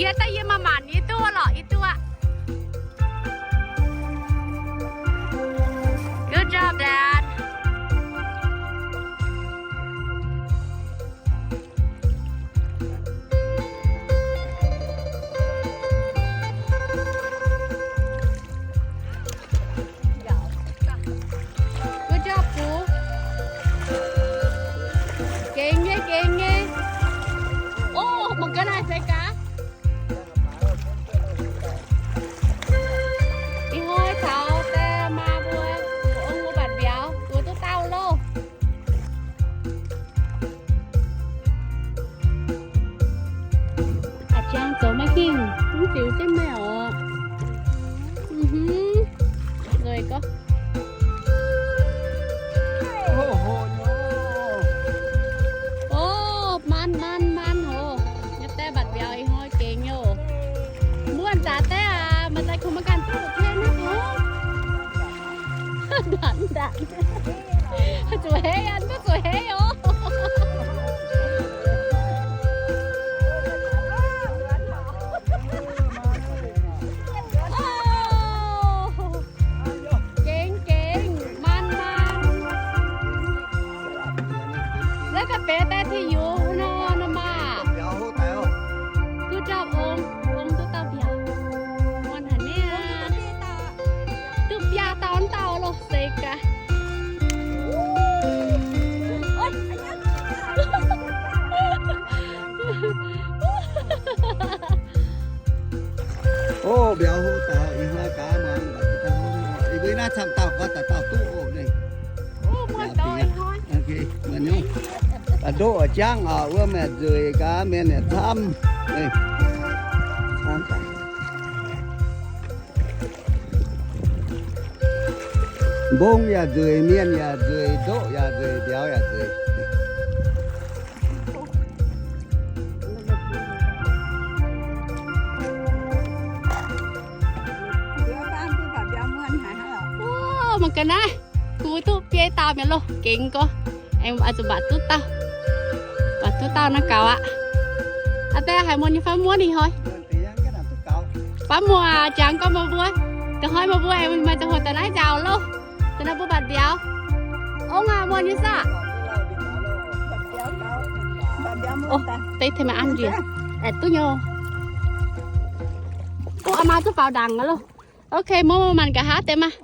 Yie daaih yie maaih maanc yie duqv lorqc, yie duqv aqv. Good job, Dad. Good job, Fu. Gengh nyei, gengh nyei. Ov, mangc gaax naaiv se gaax. Ih hnoi taux daaih maa mbuo ong mbuo batc mbiauz, mbuo duqv dauh loh. A'jang zoux maiv hingh, mv ziux jienv meih oc. Nzueic gorqv. Ov, man, man, man oc. Nyei daaih batc mbiauz ih hnoi gengh nyei oc. Mbuo zaax daaih aac, maaih daaih kungx maiv ganh duqv ken naaiv oc. Ndanc, ndanc. Zuqc hei aqv, duqv zuqc hei oc. Gengh, gengh, man, man. Naaiv da'beix daaih ti yux nor, nor maah. Good job, ong, ong duqv dauh mbiauz. Muonc haic nyei aqv. Duqv biaa dauh dauh loh, seix gaax. Ov, mbiauz hlo daaih, ih hnoi gaax muangx, ih mbuo naaiv camv dauh gorx daaih dauh duqv oc. Muonc ndoqv jangv oc, wuov mienh nzueic gaax, mienh yaac camv. Mbong yaac nzueic, mienh yaac nzueic, ndoqv yaac nzueic, mbiauz yaac nzueic. Ov, mangc gaax naaiv, kuv duqv biei dauh mienh loh, gengh gorx. Aengx oix zuqc mbatc duqv dauh, mbatc duqv dauh naaiv gaux aqv. Aa, daaih haiz muonc nyei fai muonc ih hnoi. Fai muonc jangx gorngv meih mbuo, da'hnoi meih mbuo aengx maaih ziangh hoc daaih naaiv nziaauc loh. Da'naaiv mbuo mbatc mbiauz. Ong aac, muonc nyei saah? Ov, deix tengx meih an njiec. Aeqv, duqv nyei. Ov, aa, maa duqv faaux ndaangc aqv loh. Ok, mbuo maanc nqa'haav deix maah.